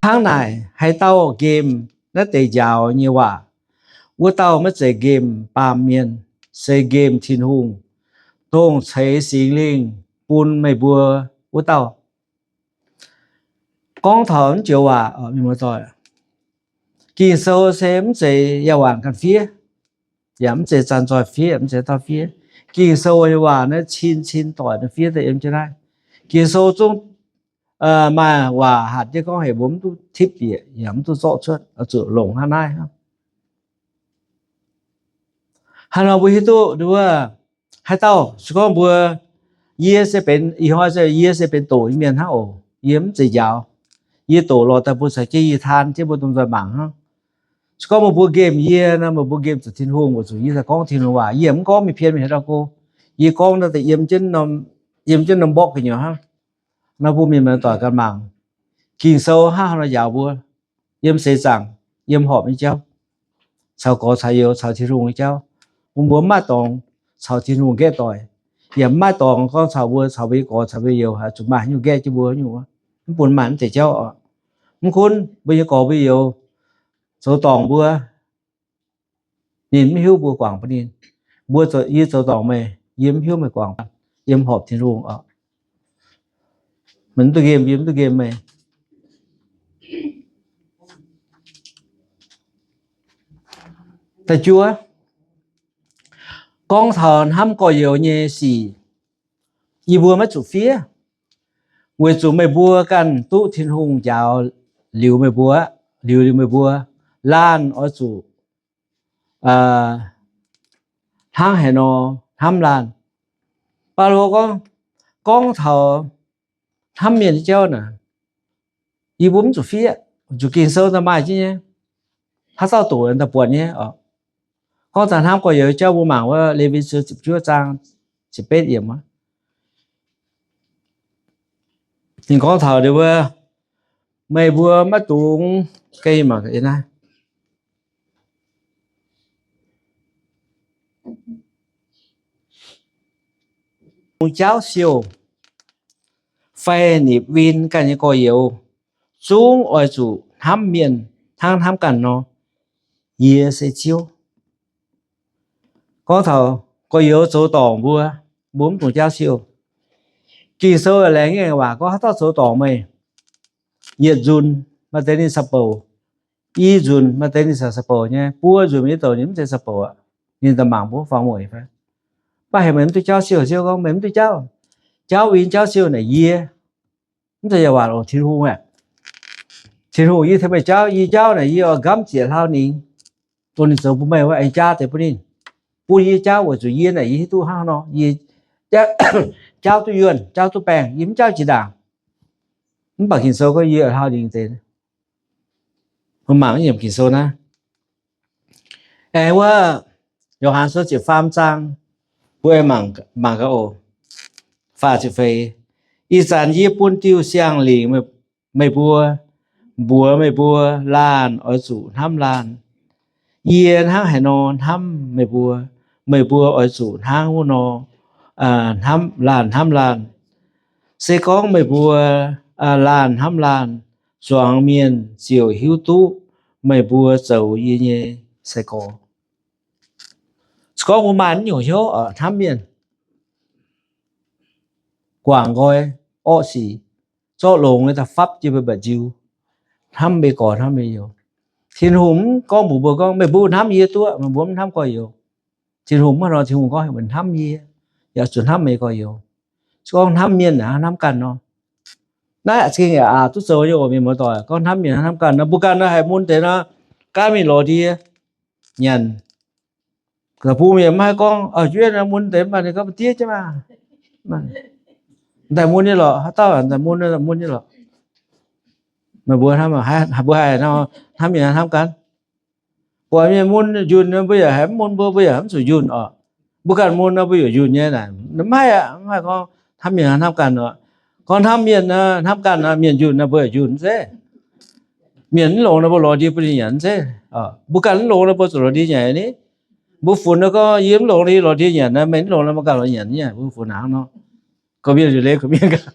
Hnangv naaic, haaix dauh nqemh naaiv deix njaaux nyei waac, wuov dauh maiv zeiz nqemh baamh mienh, se nqemh Tin-Hungh, dongh ceix Singx Lingh bun meih mbuo wuov dauh. Gorngv taux naaiv joux waac, Ging-Sou se mv zeiz yaac waanc ganh fiev, yaac mv zeiz zanc-zoih fiev, mv zeiz dauh fiev. Ging-Sou nyei waac naaiv cin cin doic naaiv fiev daaih yiem jienv naaiv. Ging-Sou zungv maaih waac hatc jienv gorngv heuc mbuo mv duqv tipv bieqc yaac mv duqv zorqv cuotv, oix zuqc longc hnangv naaiv hnangv. Hnangv nor mbuo hiuv duqv wuov, haaix dauh se gorngv mbuo, yie se benx, ih hnoi se yie se benx doqc nyei mienh hnangv oc. Yie mv zeiz njaaux. Yie doqc lorz daaih mbuo caux jienv yie taan jienv mbuo domh nzoih mangc hnangv. Se gorngv meih mbuo nqemh yie nor, meih mbuo nqemh zuqc Tin-Hungh weic zuqc yie daaih gorngv Tin-Hungh waac. Yie mv gorngv mingh pien mingh haaix dauh go. Yie gorngv naaiv deix yiem jienv norm mborqv gu'nyuoz hnangv. Nor bun mienh muoz-doic ganh mangc Ging-Sou hnangv haaix nor njaaux mbuo yiem seix zaangc, yiem horpc nyei jauv, caux gorx caux youz, caux Tin-Hungh nyei jauv. Bun mbuo mv maaih dorngx caux Tin-Hungh nqaeqv doic, yaac mv maaih dorngx gorngv caux mbuo, caux mbuo nyei gorx caux mbuo nyei youz, zuqc maaih haaix nyungc nqaeqv jienv mbuo nyungc. Mv bun maaih mv deix jauv oc. Mv gunv mbuo nyei gorx mbuo nyei youz zoux dorngc mbuo, ninh mv hiuv mbuo guangc bun ninh. Mbuo, yie zoux dorngc meih, yie mv hiuv meih guangc, yiem horpc Tin-Hungh oc. Meih mv duqv nqemh, yie mv duqv nqemh meih. Da'juov, gorngv taux hnamv gorx-youz nyei sic, yie mbuo maiv zuqc fiev, weic zuqc meih mbuo ganh duqv Tin-Hungh njaaux liuz meih mbuo, liuz, liuz meih mbuo, laanh oix zuqc hnangv haaix nor hnamv laanh. Baulo gorngv, gorngv taux hnamv mienh nyei jauv naaic, yie mbuo mv zuqc fiev, zuqc Ging-Sou daaih maaih jienv nyei, haaix dauh doqc daaih buatc nyei oc. Gorngv taux hnamv gorx-youz jauv mbuo mangc wuov Lewi Sou ziepc juov zaang ziepc betv yiemc wuov, ninh gorngv taux wuov, meih mbuo maiv dungx, ga'naaiv jaauv siouh fai nipc win ganh nyei gorx-youz, zungv oix zuqc hnamv mienh hnangv hnamv ganh nor. Yie se Ziouv. Gorngv taux gorx-youz zoux dorngc mbuo, mbuo mv dungx jaauv siouh. Ging-Sou laengz nyei waac gorngv haaix dauh zoux dorngc meih, yietc nzunc maaih deix ninh sa'bouc, i nzunc maaih deix ninh sa'bouc nyei, buo nzunc mingh douc ninh mv zeiz sa'bouc aqv. Ninh daaih mangc mbuo faaux mueic fai? Mv baac heuc meih mv duqv jaauv siouh, Ziouv gorngv meih mv duqv jaauv. Jaauv win jaauv siouh naaic yie, mv zeiz yaac waac oc, Tin-Hungh aeqv. Tin-Hungh yie tengx meih jaauv, yie jaauv naaic yie oix nqamv ziec hlauv ningx, dongh ninh zoux bun meih wuov, aengx jaa deix bun ninh. Bun yie jaauv weic zuqc yie naaic yie hiuv duqv hnangv nor, yie jaauv duqv yuonh, jaauv duqv baengh, yie mv jaauv jiex ndaangc. Mv baac Ging-Sou gorngv yie hlauv ningx deix. Mbuo mangc yiem Ging-Sou naaiv. Aengx wuov, Yo^han Sou ziepc faam zaang, mbuo mangc, mangc gaax oc. Faah ziepc feix, ih zanc yie bun diuh siang-lingc meih mbuo, mbuox meih mbuo laanh oix zuqc hnamv laanh. Yie hnangv haaix nor hnamv meih mbuo, meih mbuo oix zuqc hnangv wuov nor, aa, hnamv laanh, hnamv laanh. Se gorngv meih mbuo, aa, laanh hnamv laanh, zuangx mienh ziouc hiuv duqv meih mbuo zoux yie nyei sai-gorx. Se gorngv mbuo maaih naaiv nyungc hnyouv, aa, hnamv mienh, guangc nqoi orqv sic, zorqv longx nyei da'fapv jienv mbuo mba'nziu, hnamv mbuo nyei gorx hnamv mbuo nyei youz. Tin-Hungh mv gorngv mbuox mbuo gorngv, meih mbuo hnamv yie duqv, meih mbuo mv hnamv gorx-youz. Tin-Hungh mv hnangv nor, Tin-Hungh gorngv heuc meih hnamv yie, yaac zuqc hnamv meih nyei gorx-youz. Se gorngv hnamv mienh hnangv hnamv ganh nor. Naaiv za'gengh yaac aqc duqv zoux nyei oc, mienh muoz-doic. Gorngv hnamv mienh hnangv hnamv ganh nor, mbuo ganh nor haiz mun deix nor, gaanv mingh lorz ndie nyanc. Bung mienh maiv haih gorngv, juov nor mun deix mv baac ninh gorngv, diev jienv maah. Daaih mun nyei lorqc, haaix dauh daaih mun, mun nyei lorqc. Meih mbuo hnamv, mbuo haiz nor hnamv mienh hnamv ganh. Buatc mienh mun njunh nor, mbuo yaac haiz mv mun mbuo, mbuo yaac mv zuqc njunh oc. Mbuo ganh mun nor, mbuo yaac njunh nyei naaic. Mv haih aqv, mv haih gorngv hnamv mienh hnamv ganh oc. Gorngv hnamv mienh, hnamv ganh nor, mienh njunh nor, mbuo yaac njunh zeiv. Mienh mv longx nor mbuo lorz ndie bun ninh nyanc zeiv. Mbuo ganh mv longx nor mbuo zuqc lorz ndie nyanc ni. Mbuo funx nor gorngv yie mv longx nor yie lorz ndie nyanc, meih mv longx nor mbuo ganh lorz nyanc ni. Mbuo funx hnangv nor, gorngv mienh nzunc leiz gorngv mienh ganh.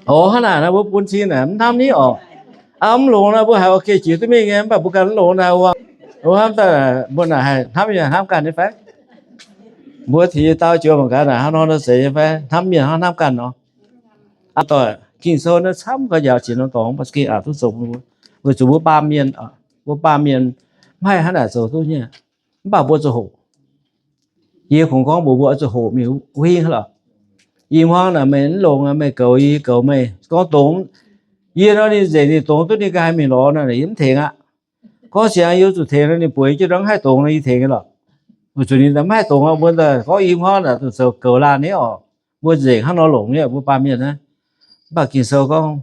Oc, hnangv naaic nor mbuo bun cing naaic mv hnamv ni oc. Aa, mv longx nor mbuo haiz oc, jiex duqv mingh nyei, mv baac mbuo ganh mv longx naaic, mbuo hnamv daaih mbuo naaic haih hnamv nyei, hnamv ganh nyei fai? Mbuo tengx yie dau joux mangc gaax naaic hnangv nor nor zeiz nyei fai? Hnamv mienh hnangv hnamv ganh nor. Aa, doic Ging-Sou naaiv camv gau njaaux jiex norm dorngx, mv baac gengh aqc duqv zoux mbuo, weic zuqc mbuo baamh mienh, mbuo baamh mienh mv haih hnangv naaic zoux duqv nyei. Mv baac mbuo zuqc hoqc. Yie kungx gorngv mbuox mbuo oix zuqc hoqc mingh wuov hingv lorqc. I hmuangv naaic meih mv longx, meih goux yie, yie goux meih. Gorngv dongz, yie nor ninh nzengc, ninh dongz duqv ninh ganh haih mingh lorz nor, yie mv tengx aqv. Gorngv siang yie zuqc tengx nor, ninh bueix jienv nor mv haih dongz nor, yie tengx nyei lorqc. Weic zuqc ninh mv haih dongz aqv, mbuo daaih gorngv i hmuangv naaic zuqc zoux goux laanh nyei orqc. Mbuo nzengc hnangv nor longc nyei, mbuo baamh mienh naaiv. Mv baac Ging-Sou gorngv,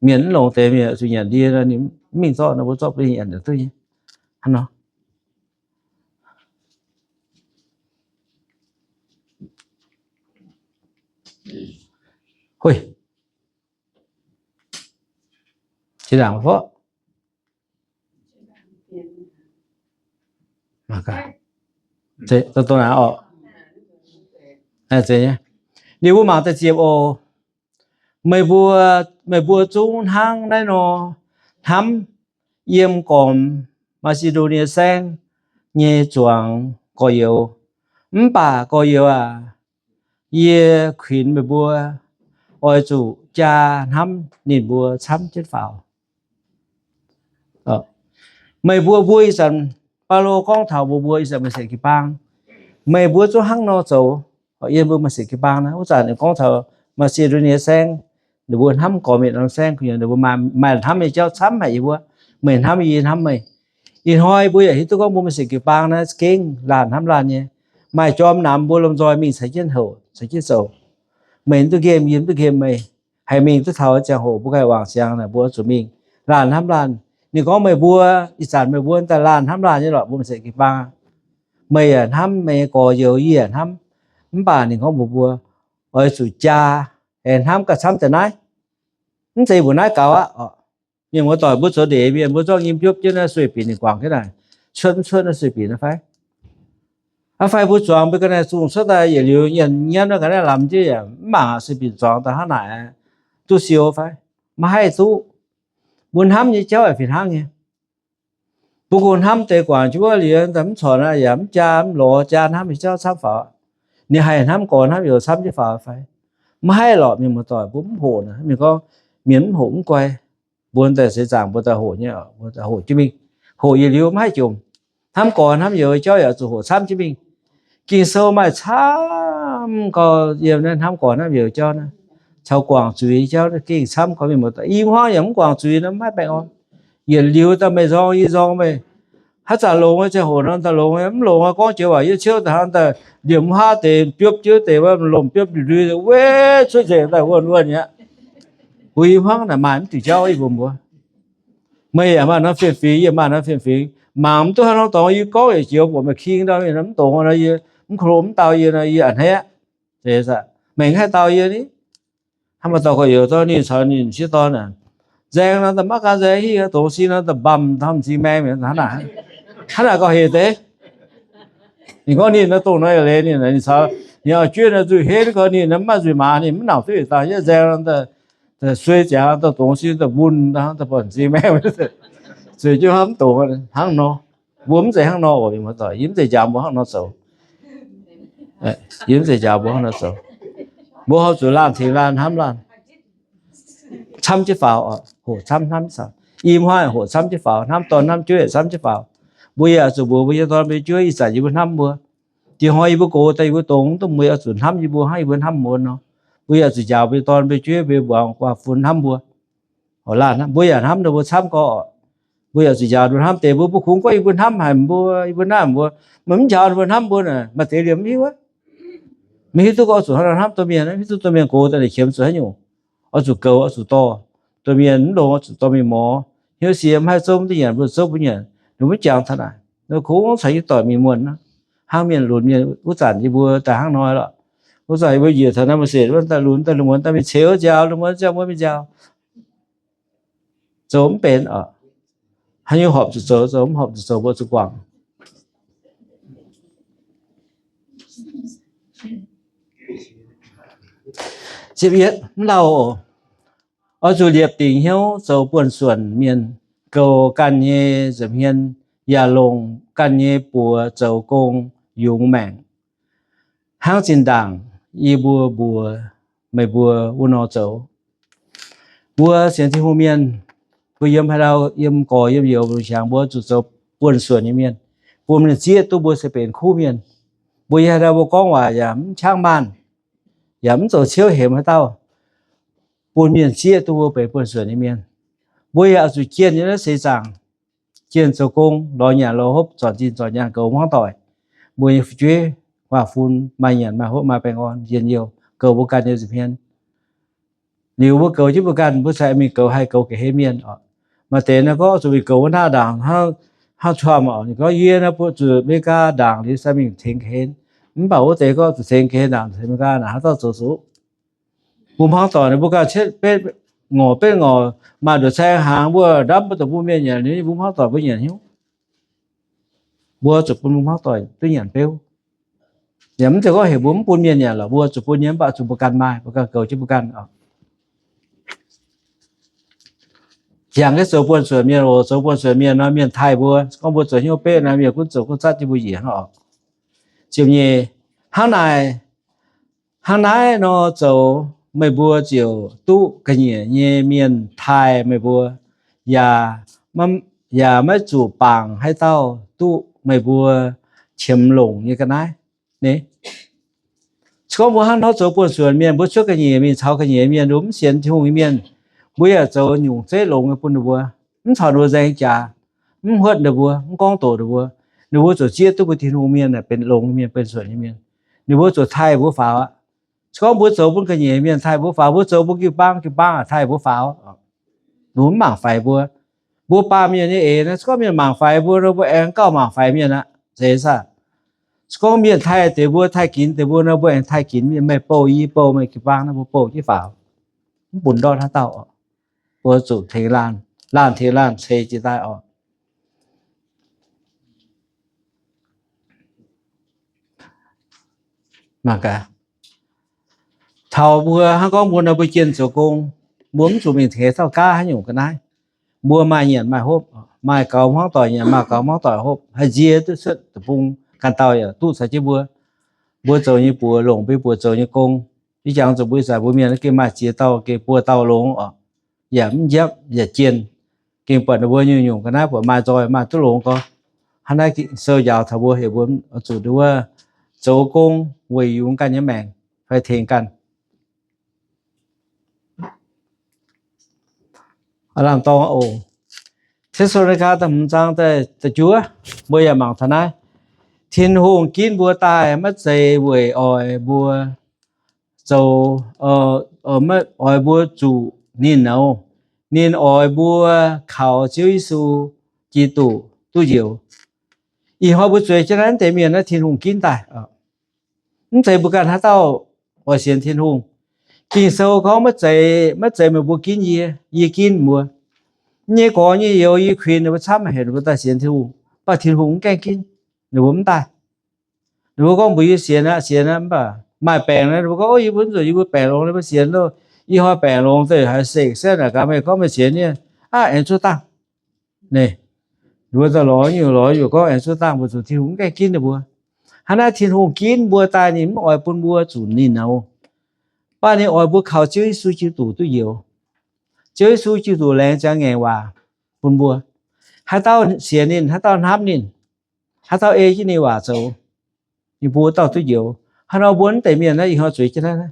mienh mv longx deix mienh zuqc nyanc ndie nor, ninh mv mingh zorqv nor, mbuo zorqv bun ninh nyanc duqv nyei. Hnangv nor. Hui. Qiex ndaangc fov. Mangc gaax. Dongh naaiv orqc. Ninh mbuo mangc daaih ziepc oc. Meih mbuo, meih mbuo zungv hnangv naaiv nor hnamv yiem gormx Maa^si^ndo^nie Saengv nyei zuangx gorx-youz. Mv baac gorx-youz aac, yie kuinx meih mbuo oix zuqc jaa hnamv ninh mbuo camv jienv faaux. Meih mbuo, mbuo ih zanc, Baulo gorngv taux mbuo, mbuo ih zanc maaih seix jiu-baang. Meih mbuo zungv hnangv nor zoux. Yie mbuo maaih seix jiu-baang naaiv, wuov zanc ninh gorngv taux Maa^si^ndo^nie Saengv, ninh mbuo hnamv gormx yietc norm saengv, ninh mbuo maaih hnamv nyei jauv camv haic yie mbuo. Meih hnamv yie, yie hnamv meih. Ih hnoi mbuo yaac hiuv duqv gorngv mbuo maaih seix jiu-baang naaiv gengh laanh hnamv laanh nyei. Maaih jorm namx mbuo lomh nzoih mingh caux jienv houc, caux jienv zoux. Meih mv duqv nqemh yie, mv duqv nqemh meih. Haih mingh duqv taux ziangh hoc mbuo ganh wangc ziangx naaic, mbuo oix zuqc mingh laanh hnamv laanh. Ninh gorngv meih mbuo, ih zanc meih mbuo daaih laanh hnamv laanh nyei lorqc, mbuo maaih seix jiu-baang. Meih yaac hnamv meih nyei gorx-youz, yie yaac hnamv. Mv baac ninh gorngv mbuox mbuo oix zuqc jaa, aengx hnamv gauh camv deix naaiv. Mv zeiz mbuo naaiv gaux aqv. Mienh muoz-doic, mbuo zoux ndeic mienh, mbuo zorqv nyim mbiopv jienv naaiv sueih binc ninh guangc jienv naaic, cuotv mv cuotv naaiv sueih binc naaiv fai? Aa, fai mbuo zuangx mbuo ga'naaiv zungh cuotv daaih yietc liuz nyanc nyanv ga'naaiv lamz jienv yaac mv mangc sueih binc zuangx daaih hnangv naaic, duqv siou fai? Maiv haih duqv. Mbuo hnamv nyei jauv yaac fih hnangv nyei. Mbuo kungx hnamv deix guangc jienv wuov liuz, mv corc naaiv yaac mv jaa mv lorz jaa hnamv nyei jauv camv faaux. Ninh haih hnamv gorx hnamv youz camv jienv faaux fai? Maiv haih lorqc, mienh muoz-doic, mbuo mv hoqc naaic, mienh gorngv mienh mv hoqc mv guai. Mbuo daaih seix zaangc mbuo daaih hoqc nyei, mbuo daaih hoqc jienv mingh. Hoqc yietc liuz maiv haih jomc. Hnamv gorx hnamv youz jauv yaac zuqc hoqc camv jienv mingh. Ging-Sou maaih camv gau yiem naaiv hnamv gorx hnamv youz jauv naaiv, caux guangc zuiz jauv naaiv gengh camv gau mienh muoz-doic. I hmuangv yaac mv guangc zuiz nor maiv baengh orn. Yietc liuz daaih meih nzorng yie nzorng meih. Haaix zanc longx nyei ziangh hoc nor daaih longx, mv longx gorngv joux waac yietv ciouv daaih hnangv daaih liemh huaav deix biopv jienv deix wuov lomh biopv ndui ndui, weic cuotv nzengc daaih wuonh wuonh aqv. Mbuo i hmuangv naaic maaih mv diuc jauv yie mbuo mbuox. Meih yaac maaih norm fiem-fingx, yie maaih norm fiem-fingx. Mangc mv duqv haaix norm dorngx yie gorngv yietc joux buatc meih king ndau mingh nor mv dongz nor yie mv klo mv dau yie nor yie a'hneiv aqv. Meih haih dau yie ni? Hnangv maaih dauh gorx-youz dorh ninh caux ninh sieqv dorn aac, nzaeng nor daaih maiv gan nzaeng, hiuv dongz sin nor daaih mbamv taux m'zing maeng mi'aqv. Hnangv naaic, hnangv naaic gauh hec deix. Ninh gorngv ninh nor dongh nor leiz ninh, ninh caux ninh auv-jueiv nor nzuih henv gorx, ninh nor mv maaih nzuih maaz, ninh mv nauc duqv yietc dangh, yietv nzaeng nor daaih suei ziangx daaih dongz sin daaih mbunh daaih buatc m'zing maeng. Zueiz jienv hnangv mv dongz hnangv nor. Mbuo mv zeiz hnangv nor oc, mienh muoz-doic, yie mv zeiz njaaux mbuo hnangv nor zoux. Yie mv zeiz njaaux mbuo hnangv nor zoux. Mbuo horpc zuqc laanh tengx laanh hnamv laanh, camv jienv faaux, hoqc camv hnamv faaux. I hmuangv hoqc camv jienv faaux, hnamv dorn hnamv jueiv camv jienv faaux. Mbuo yaac zuqc mbuox mbuo nyei dorn mbuo nyei jueiv, ih zanc yie mbuo hnamv mbuo. Diex hnoi yie mbuo gox daaih yie mbuo dongz mv duqv, mbuo yaac zuqc hnamv yie mbuo hnangv yie mbuo hnamv mbuo nor. Mbuo yaac zuqc njaaux mbuo nyei dorn mbuo nyei jueiv, mbuo muangx guaax fun hnamv mbuo. Laanh mbuo yaac hnamv ninh mbuo camv gorx. Mbuo yaac zuqc njaaux ninh mbuo hnamv deix mbuo, mbuo kungx gorngv yie mbuo hnamv haic mbuo, yie mbuo naaiv mbuo, meih mv njaaux ninh mbuo hnamv mbuo naaic, maaih deix liemh mv hiuv aqv. Maiv hiuv duqv gorngv oix zuqc hnangv nor hnamv domh mienh, mv hiuv duqv domh mienh gox daaih naaic qiemx zuqc haaix nyungc. Oix zuqc goux, oix zuqc dorh. Domh mienh mv longx oix zuqc dorh mingh mor. Hnyouv sie mv haih zouv mv duqv nyanc, mbuo zouv mbuo nyanc, ninh mv jangx taux naaic. Ninh kungx caux yie doic mingh muonh nor. Hnangv mienh lunx mienh wuov zanc yie mbuo daaih hnangv nor lorqc. Wuov zanc yie mbuo njiec taux naaiv mbuo se wuov daaih lunx daaih lungh muonz daaih mingh ceux wuov nziaaux, lungh muonz nziaaux mbuo mingh nziaaux. Zoux mv benx oc. Haaix nyungc horpc zuqc zoux, zoux mv horpc zuqc zoux, mbuo zuqc guangc. Ziepc yietv, mv lauh oc. Oix zuqc liepc dingc hnyouv zoux buonv-suonc mienh, goux ganh nyei nza'hmien, yaac longc ganh nyei buoz zoux gong yungz maengc. Hnangv zinh ndaangc yie mbuo mbuox meih mbuo wuov nor zoux. Mbuo sienx Tin-Hungh mienh, mbuo yiem haaix ndau, yiem gorx yiem youz, mbuo lungh qangx, mbuo zuqc zoux buonv-suonc nyei mienh, bun mienh zieqv duqv mbuo se benx kuv mienh. Mbuo yiem haaix ndau mbuo gorngv waac yaac mv qangv maanh, yaac mv zoux ciouv hemx haaix dauh, bun mienh zieqv duqv mbuo benx buonv-suonc nyei mienh. Mbuo yaac oix zuqc jienh nyei naaiv seix zaangc, jienh zoux gong, lorz nyanc lorz hopv, zornc zinh zornc nyaanh goux hmuangv doic. Mbuo nyei fu'jueiv huaav-fun maaih nyanc maaih hopv maaih baengh orn njien-youh, goux mbuo ganh nyei nza'hmien. Liuz mbuo goux jienv mbuo ganh, mbuo cingx mingh goux haih goux ga'hlen mienh oc. Maaih deix nor gorngv zuqc mingh goux wuov hnangv ndaangc, hnangv Trump oc, ninh gorngv yie naaiv bun zuqc America ndaangc liuz sai mingh tengx ga'hlen. Mv baac wuov deix gorngv zuqc tengx ga'hlen ndaangc, tengx America ndaangc, haaix dauh zoux zuqc? Mbuo hmuangv doic ninh mbuo ganh cietv betv ngorc betv ngorc, maaih nduqc caeng hnaangx mbuo ndamv mbuo dongh mbuo mienh nyanc, ninh mbuo hmuangv doic mbuo nyanc hnyouv. Mbuo zuqc bun mbuo hmuangv doic duqv nyanc beuv. Yaac mv zeiz gorngv heuc mbuo mv bun mienh nyanc lorqc, mbuo zuqc bun nyei, mv baac zuqc mbuo ganh maaih, mbuo ganh goux jienv mbuo ganh oc. Jangx jienv zoux buonv-suonc mienh oc. Zoux buonv-suonc mienh nor, mienh taaih mbuo. Gorngv mbuo zoux hnyouv betv nor, mienh gunv zoux gunv zatv jienv mbuo njiec hnangv oc. Ziepc nyeic, hnangv naaic, hnangv naaiv nor zoux meih mbuo ziouc duqv ga'nyiec nyei mienh taaih meih mbuo, yaac, yaac maiv zuqc bangc haaix dauh duqv meih mbuo qiemx longc nyei ga'naaiv. Ni, se gorngv mbuo hnangv nor zoux buonv-suonc mienh, mbuo cuotv ga'nyiec mingh caux ga'nyiec mienh, mbuo mv sienx Tin-Hungh nyei mienh, mbuo yaac zoux nyungc zeiv longx nyei bun ninh mbuo, mv caux ninh mbuo nzaeng jaax, mv huotv ninh mbuo, mv gorngv doqc ninh mbuo. Ninh mbuo ziouc zieqv duqv mbuo Tin-Hungh mienh benx longx nyei mienh, buonv-suonc nyei mienh. Ninh mbuo ziouc taaih mbuo faaux aqv. Se gorngv mbuo zoux bun ga'nyiec mienh taaih mbuo faaux, mbuo zoux bun jiu-baang, jiu-baang taaih mbuo faaux. Ninh mbuo mv mangc faix mbuo. Mbuo baamh mienh nyei eix nor, se gorngv mienh mangc faix mbuo nor, mbuo aengx gauh mangc faix mienh aqv. Zeiz saah? Se gorngv mienh taaih deix mbuo, taaih ginx deix mbuo nor, mbuo aengx taaih ginx mienh, meih bouh yie, yie bouh meih, jiu-baang nor mbuo bouh jienv faaux. Mv bun ndortv haaix dauh oc. Mbuo zuqc tengx laanh, laanh tengx laanh ceix jiez daaih oc. Mangc gaax, taux mbuo hnangv gorngv mbuo nor, mbuo jienh zoux gong, mbuo mv zuqc mingh tengx dauh gaav haaix nyungc ga'naaiv. Mbuo maaih nyanc maaih hopv, maaih gaux hmuangv doic nyanc, maaih gaux hmuangv doic hopv, haih nzie duqv cuotv deic-bung, ganh dauh yaac duqv caux jienv mbuo. Mbuo zoux nyei buoz longc mbuo buoz zoux nyei gong. Ih jangx zuqc mbuo ih zanc mbuo mienh gengh maaih ziex dauh, gengh buo dauh longx oc. Yaac mv njapv yaac jienh, gengh buatc ninh mbuo nyungc-nyungc ga'naaiv buatc maaih nzoih maaih duqv longx gorx. Hnangv naaiv Ging-Sou njaaux taux mbuo, heuc mbuo zuqc nduov zoux gong weic yungz ganh nyei maengc fai tengx ganh. Aav lamh dorng oc. Te^saa^lo^ni^kaa da'hmz zaang da'juov, mbuo yaac mangc taux naaiv. Tin-Hungh ginv mbuo daaih maiv zeiz weic oix mbuo zoux, oix mbuo zuqc ninh nouz. Ninh oix mbuo kaux Ziouv Yesu Giduc duqv njoux. Ih hnoi mbuo zueiz jienv naaiv deix mienh naaiv Tin-Hungh ginv daaih. Mv zeiz mbuo ganh haaix dauh oix sienx Tin-Hungh. Ging-Sou gorngv maiv zeiz, maiv zeiz meih mbuo ginv yie, yie ginv mbuo. Yie nyei gorx nyei youz, yie kuinx ninh mbuo camv heuc ninh mbuo daaih sienx Tin-Hungh, mv baac Tin-Hungh mv gaengh ginv, ninh mbuo mv daaih. Ninh mbuo gorngv mbuox yie sienx aqv, sienx aqv, mv baac maaih baengc nor, ninh mbuo gorngv, o, yie mbuo mv zuqc, yie mbuo baengc longx, ninh mbuo sienx loh. Ih hnoi baengc longx deix haiz sekv saenv naaic gaax meih gorngv meih sienx nyei, aqv, aengx zuov dangh. Ninh mbuo daaih lorz nyungc lorz nyungc gorngv aengx zuov dangh, mbuo zuqc Tin-Hungh mv gaengh ginv ninh mbuo. Hnangv naaiv Tin-Hungh ginv mbuo daaih ninh mv oix bun mbuo zuqc ninh nouz, mv baac ninh oix mbuo kaux Ziouv Yesu Giduc duqv njoux. Ziouv Yesu Giduc laengz ziangx ngaengc waac bun mbuo. Haaix dauh sienx ninh, haaix dauh hnamv ninh, haaix dauh ei jienv ninh waac zoux, ninh mbuo dauh duqv njoux. Hnangv nor mbuo naaiv deix mienh naaiv ih hnoi zueiz jienv naaiv,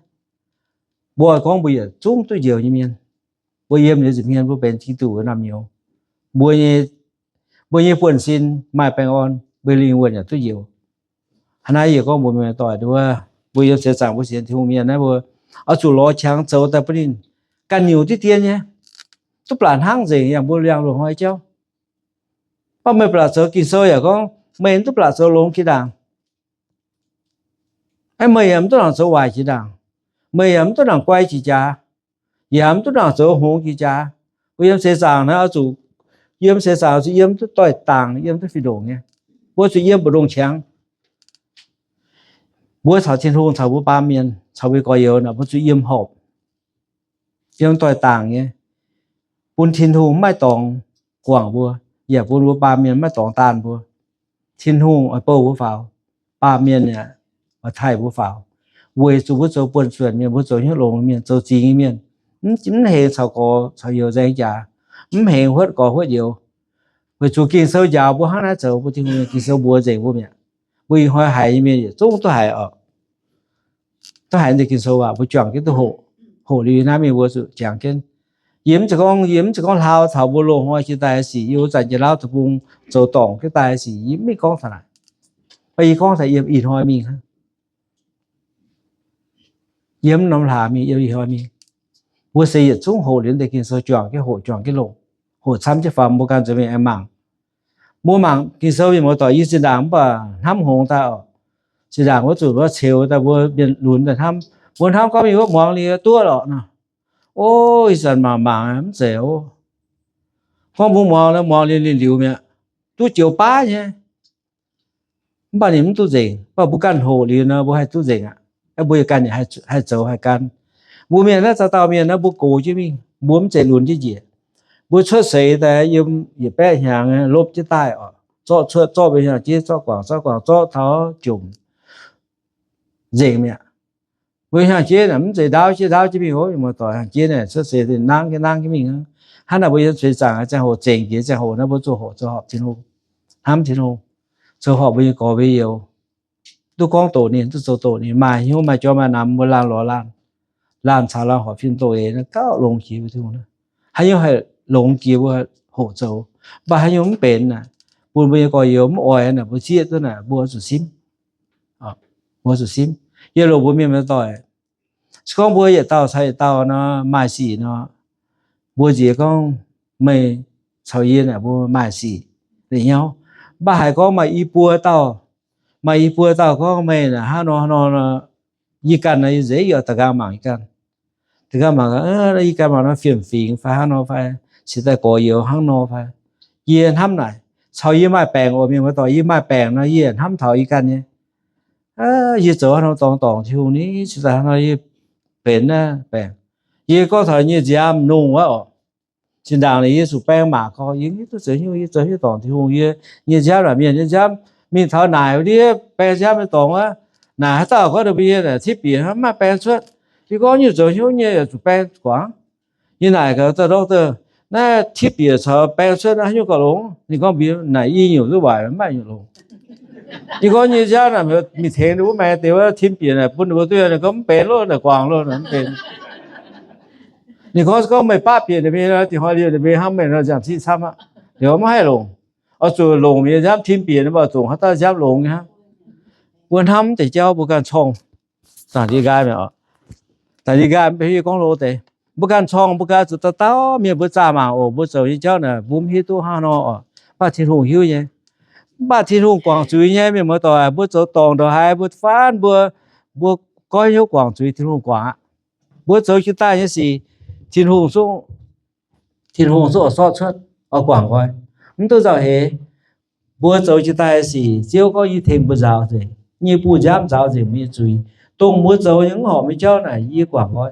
mbuo oix gorngv mbuo yietc zungv duqv njoux nyei mienh. Mbuo yiem liuz nza'hmien mbuo benx Giduc wuov norm nyouz. Mbuo nyei, mbuo nyei buonv-sin maaih baengh orn, mbuo lingh wuonh yaac duqv njoux. Hnangv naaiv yie gorngv mbuox mienh muoz-doic nduov, mbuo yiem seix zaangc mbuo sienx Tin-Hungh mienh naaiv, mbuo oix zuqc lorz qangx zoux daaih bun ninh ganh nyungc diqv dien nyei, duqv blatc hnangv nzengc yangh mbuo liangx loz-hnoi jauv. Mv baac meih blatc zoux, Ging-Sou yaac gorngv meih mv duqv blatc zoux longx jiex ndaangc. Meih yaac mv duqv nangc zoux waaic jiex ndaangc. Meih yaac mv duqv nangc guai jiex jaax. Yaac mv duqv nangc zoux hngongx jiex jaax. Mbuo yiem seix zaangc naaiv oix zuqc, yiem seix zaangc oix zuqc yiem duqv doix-dangc, yiem duqv fih ndongc nyei. Mbuo zuqc yiem mbu'ndongx qangx. Mbuo caux Tin-Hungh, caux mbuo baamh mienh, caux mbuo gorx-youz naaic, mbuo zuqc yiem horpc, yiem doix-dangc nyei, bun Tin-Hungh maiv dorngx guangc mbuo, yaac bun mbuo baamh mienh maiv dorngx daanh mbuo. Tin-Hungh oix bouh mbuo faaux, baamh mienh yaac oix taaih mbuo faaux, weic zuqc mbuo zoux buonv-suonc mienh, mbuo zoux hnyouv longx mienh, zoux zingx nyei mienh, mv hengx caux gorx caux youz nzaeng jaax, mv hengx huotv gorx huotv youz. Weic zuqc Ging-Sou njaaux mbuo hnangv naaiv zoux, mbuo Tin-Hungh nyei Ging-Sou mbuox nzengc mbuo mi'aqv. Mbuo ih hnoi haiz nyei mienh yietc zungv duqv haiz oc. Duqv haiz deix Ging-Sou waac mbuo juangc jienv duqv hoqc. Hoqc liuz naaiv mingh mbuo zuqc jangx jienv. Yie mv zeiz gorngv, yie mv zeiz gorngv hlaau caux mbuo loz-hnoi jiex daaih sic, yie wuov zanc jiex Laauv Deic-Bung zoux dorngc jienv daaih sic, yie mv mingh gorngv taux naaic. Mv baac yie gorngv taux yiem ih hnoi mingh hnangv. Yiem norm hlaax mingh, yiem ih hnoi mingh, mbuo se yietc zungv hoqc liuz deix Ging-Sou juangc jienv hoqc, juangc jienv longc, hoqc camv jienv faaux, mbuo ganh nzuonx mingh aengx mangc. Mbuo mangc Ging-Sou mienh muoz-doic, yie zinh ndaangc mv baac hnamv hngongx daaih oc. Zinh ndaangc wuov zuqc wuov ceux daaih mbuo mienh lunx daaih hnamv, mbuo hnamv gorngv mingh wuov muangx liuz duqv lorqc nor. O, ih zanc mangc mangc mv zeiz o. Gorngv mbuo muangx, muangx liuz ninh liuz mi'aqv, duqv joux baav nyei. Mv baac ninh mv duqv nzengc. Mv baac mbuo ganh hoqc liuz nor, mbuo haih duqv nzengc aqv. Mbuo ganh haih zoux haih gan. Mbuo mienh naaiv za'gengh dauh mienh naaiv mbuo gox jienv mingh, mbuo mv zeiz lunx jienv njiec. Mbuo cuotv seix daaih yiem yietc baeqv hnyangx lopv jienv daaih oc. Zorqv cuotv, zorqv mbuo hnyangx-jeiv, zorqv guangc, zorqv guangc, zorqv taux jomc nzengc mi'aqv. Mbuo hnyangx-jeiv naaic mv zeiz ndaauv jienv ndaauv jienv mingh oc. Mienh muoz-doic, hnyangx-jeiv naaic cuotv seix daaih nangv jienv nangv jienv mingh aqv. Hnangv naaic mbuo yiem seix zaangc ziangh hoc zengc jiex ziangh hoc naaiv mbuo zuqc horpc, zuqc horpc Tin-Hungh, hnamv Tin-Hungh, zoux horpc mbuo nyei gorx mbuo nyei youz, duqv gorngv doqc ninh, duqv zoux doqc ninh, maaih hnyouv maaih jauv maaih namx mbuo laanh lorz laanh, laanh caux laanh horpc fim doqc eix naaiv gauh longx jiex mbuo Tin-Hungh. Haaix nyungc haih longx jiex mbuo hoqc zoux, mv baac haaix nyungc mv benx naaic, bun mbuo nyei gorx-youz mv oix naaic, mbuo zieqv duqv naaic, mbuo zuqc simv. Mbuo zuqc simv. Yie loz mbuo mienh muoz-doic, se gorngv mbuo yietc dauh caux yietc dauh nor maaih sic nor, mbuo nziex gorngv meih caux yie naaic mbuo maaih sic nyauv. Mv baac haiz gorngv maaih i buo dauh, maaih i buo dauh gorngv meih naaic hnangv nor hnangv nor, yie ganh nor yie nzengc yie oix da'nqaang mangc yie ganh. Da'nqaang mangc, yie ganh mangc nor fiem-fingx fai hnangv nor fai, cingx daaih gorx-youz hnangv nor fai. Yie hnamv naaic, caux yie maaih baengc oc, mienh muoz-doic, yie maaih baengc nor yie hnamv taux yie ganh nyei. Yie zoux hnangv nor dorngx dorngc Tin-Hungh ni, cingx daaih hnangv nor yie benx naaiv baengc. Yie gorngv taux nyei nziaamv nungh wuov oc. Zinh ndaangc naaic yie zuqc baeng maac gorx, yie mv duqv zoux hnyouv, yie zoux hnyouv dorngc Tin-Hungh, yie nyei nziaamv naaic mienh nyei nziaamv mingh taux naaic wuov ndiev baeng nziaamv nyei dorngx wuov, naaic haaix dauh gorngv ninh mbuo nyei naaic tipv bieqc hnangv mv maaih baeng cuotv. Yie gorngv nyungc zoux hnyouv nyei yaac zuqc baeng guangc. Yie naaic gaax dauh doctor, naaiv tipv bieqc caux baeng cuotv naaiv haaix nyungc gauh longx? Ninh gorngv mbuox yie, naaic i nyungc duqv waaic, mv maaih nyungc longx. Yie gorngv nyei nziaamv naaic mingh tengx ninh mbuo maengx deix wuov tipv bieqc naaic bun ninh mbuo duqv, ninh gorngv mv benx loh, naaic guangc loh, mv benx. Ninh gorngv se gorngv meih baqv bieqc ninh mbuo, dingc hnoi liuz ninh mbuo hnamv meih nor nziaamv cingv camv aqv. Ninh gorngv mv haih longc. Oix zuqc longc mienh nziaamv tipv bieqc, mv baac zuqc haaix dauh nziaamv longx nyei hnangv. Mbuo hnamv deix jauv mbuo ganh corngh. Dangh ndie nqaai mi'aqv. Dangh ndie nqaai mv baac hiuv gorngv loz deix. Mbuo ganh corngh mbuo ganh zuqc dauh dauh mienh mbuo zaah mangc oc. Mbuo zoux nyei jauv naaic mbuo mv hiuv duqv hnangv nor oc. Mv baac Tin-Hungh hiuv nyei. Mv baac Tin-Hungh guangc zuiz nyei, mienh muoz-doic. Mbuo zoux dorngc ndongc haaix mbuo faanv mbuo, mbuo goiv hnyouv guangc zuiz Tin-Hungh guangc aqv. Mbuo zoux jiex daaih nyei sic, Tin-Hungh zungv, Tin-Hungh zungv oix sortv cuotv, oix guangc nqoi, mv duqv nzauh heix. Mbuo zoux jiex daaih sic, Ziouv gorngv yie tengx mbuo nzaaux nzengc, yie nyei buoz-nziaamv nzaaux nzengc mbuo nyei zuiz. Dongh mbuo zoux nyei mv horpc nyei jauv naaic yie guangc nqoi.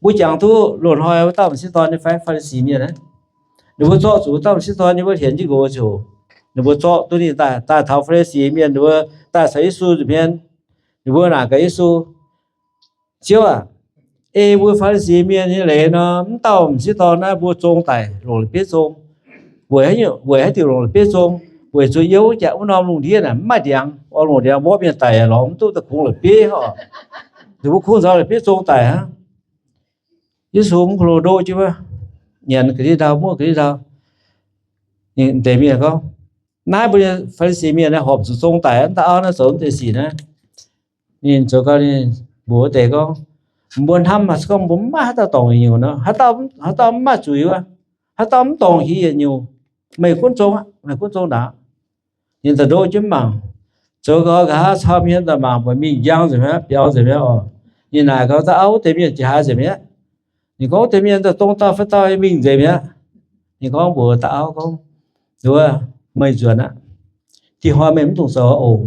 Mbuo jangx duqv loz-hnoi wuov dauh m'sieqv dorn nyei fai Faa^li^si mienh, ninh mbuo zorqv zuqc wuov dauh m'sieqv dorn nyei wuov hienx jienv nqox ziouc, ninh mbuo zorqv duqv ninh daaih, daaih taux Faa^li^si mienh, ninh mbuo daaih caux Yesu nza'hmien, ninh mbuo naaic gaax Yesu, Ziouv aac, ei mbuo Faa^li^si mienh nyei leiz nor, mv dauh m'sieqv dorn naaiv mbuo zong daic longc la'bieiv zong. Weic haaix diuc longc la'bieiv zong? Weic zuqc yiem wuov jaax wuov norm lungh ndiev naaic mv maaih ndiangx. Orn longc ndiangx mborqv mienh daic lorz mv duqv daaih kungx la'bieiv oc. Ninh mbuo kungx nzaaux la'bieiv zong daic hnangv. Yesu mv ko lo ndoqv jienv wuov, nyanc ga'ndiev ndau, muoqv ga'ndiev ndau. Ninh deix mienh gorngv, naaiv mbuo nyei Faa^li^si mienh naaiv horpc zuqc zong daic, mv dauh auv naaiv zoux mv deix sic naaiv. Ninh zoux gau, ninh mbuox wuov deix gorngv, mbuo hnamv mv baac se gorngv mbuo mv maaih haaix dauh dorngc nyei nyungc nor, haaix dauh mv maaih zuiz wuov, haaix dauh mv dorngc haaix yietc nyungc, meih gunv zong aqv, meih gunv zong ndaangc. Ninh daaih ndoqv jienv mangc, Zoux gau nqa'haav cau mienh daaih mangc buatc mingh njang nzengc mi'aqv, biaux nzengc mi'aqv oc. Ninh naaic gau, da'auv wuov deix mienh jiex haaix nzengc mi'aqv? Ninh gorngv, wuov deix mienh daaih dongh dauh fai dauh mingh nzengc mi'aqv. Ninh gorngv mbuox da'auv gorngv, Nduov, meih nzuonx aqv. Dinh hnoi meih mv dungx zoux oc.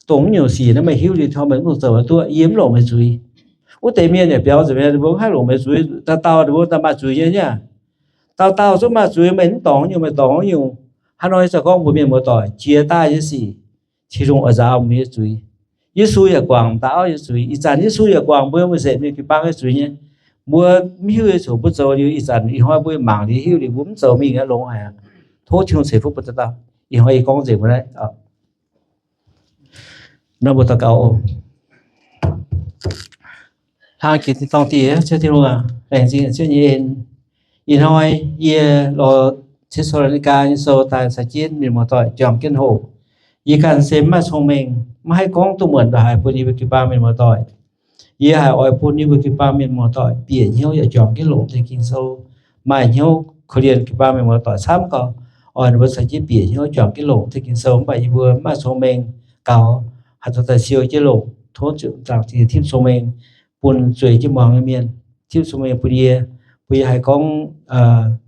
Dongh mv nyungc sic naaiv meih hiuv liuz, dinh hnoi meih mv dungx zoux duqv. Yie mv longc meih zuiz. Wuov deix mienh yaac biaux nzengc mi'aqv, ninh mbuo mv haih longc meih zuiz. Dauh dauh ninh mbuo daaih maaih zuiz nyei niaa. Dauh dauh zungv maaih zuiz, meih mv dorngc nyungc, meih dorngc nyungc. Hnangv nor yie za'gengh gorngv mbuox mienh muoz-doic, jiex daaih nyei sic, Tin-Hungh oix nzaaux meih nyei zuiz. Yesu yaac guangc da'auv nyei zuiz. Ih zanc Yesu yaac guangc mbuo mbu'ziex mienh jiu-baang nyei zuiz nyei. Mbuo mv hiuv nyei ziouc mbuo zoux liuz, ih zanc ih hnoi mbuo mangc liuz hiuv liuz, mbuo mv zoux mingh aqv, longx haic aqv. Tov Tin-Hungh ceix fuqv bun dauh dauh. Ih hnoi yie gorngv nzengc mbuo naaiv. Nor mbuo daux gaux oc. Hlang jiex tin-dorngh Diex, Ziouv Tin-Hungh aac, laengz zingh Ziouv nyei en. Ih hnoi yie lorz Te^saa^lo^ni^gaa nyei sou daaih caux jienv mienh muoz-doic juangc jienv hoqc. Yie ganh se mv maaih cong-mengh, maiv haih gorngv duqv muonc ndongc haaix bun yie mbuo jiu-baang mienh muoz-doic. Yie haiz oix bun yie mbuo jiu-baang mienh muoz-doic bieqc hnyouv yaac juangc jienv longc deix Ging-Sou, maaih hnyouv korv-lienh jiu-baang mienh muoz-doic camv gau. Oix ninh mbuo caux jienv bieqc hnyouv juangc jienv longc deix Ging-Sou, mv baac yie mbuo mv maaih cong-mengh gaux, haaix zoux daaih siou jienv longc. Tov Ziouv Zaangc Diex tipv cong-mengh bun zueiz jienv muangx nyei mienh, tipv cong-mengh bun yie, bun yie haih gorngv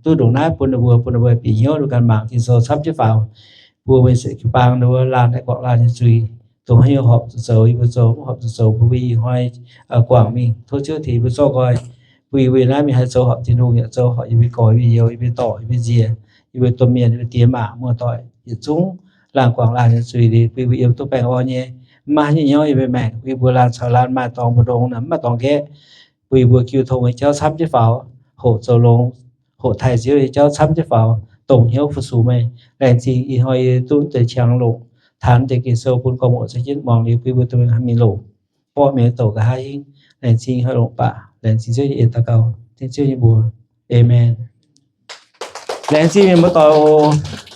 duqv ndongc naaiv bun ninh mbuo, bun ninh mbuo bieqc hnyouv, ninh mbuo ganh mangc Ging-Sou camv jienv faaux. Mbuo mbuo se jiu-baang ninh mbuo laanh daaih guangc laanh nyei zuiz, dongh haaix nyungc horpc zuqc zoux yie mbuo zoux, mv horpc zuqc zoux mbuo mbuo ih hnoi guangc mingh. Tov Ziouv tengx yie mbuo zorqv nqoi, bun yie mbuo naaiv mingh haih zoux horpc Tin-Hungh yaac zoux horpc yie mbuo gorx yie mbuo youz, yie mbuo dorc yie mbuo nziex, yie mbuo domh mienh, yie mbuo diex maac muoz-doic yietc zungv laanh guangc laanh nyei zuiz liuz, bun yie mbuo yiem duqv baengh orn nyei, mv maaih haaix nyungc nyouv yie mbuo maengc, bun yie mbuo laanh caux laanh maaih dorngx mbu'ndongx naaic, mv maaih dorngx nqaeqv, bun yie mbuo jiu tong nyei jauv camv jienv faaux, hoqc zoux longx, hoqc taaih Ziouv nyei jauv camv jienv faaux, dongh hnyouv fu-sux meih. Laengz zingh ih hnoi yie duqv deix qangx longc, taanx deix Ging-Sou bun gorx-muoc caux jienv muangx liuz, bun yie mbuo domh mienh haih mingh longc, borqv mienh nyei douc nqa'haav hingv. Laengz zingh ih hnoi longc baac laengz zingh Ziouv nyei en daux gaux, dengv Ziouv nyei mbuox. Aamen. Laengz zingh mienh muoz-doic oc.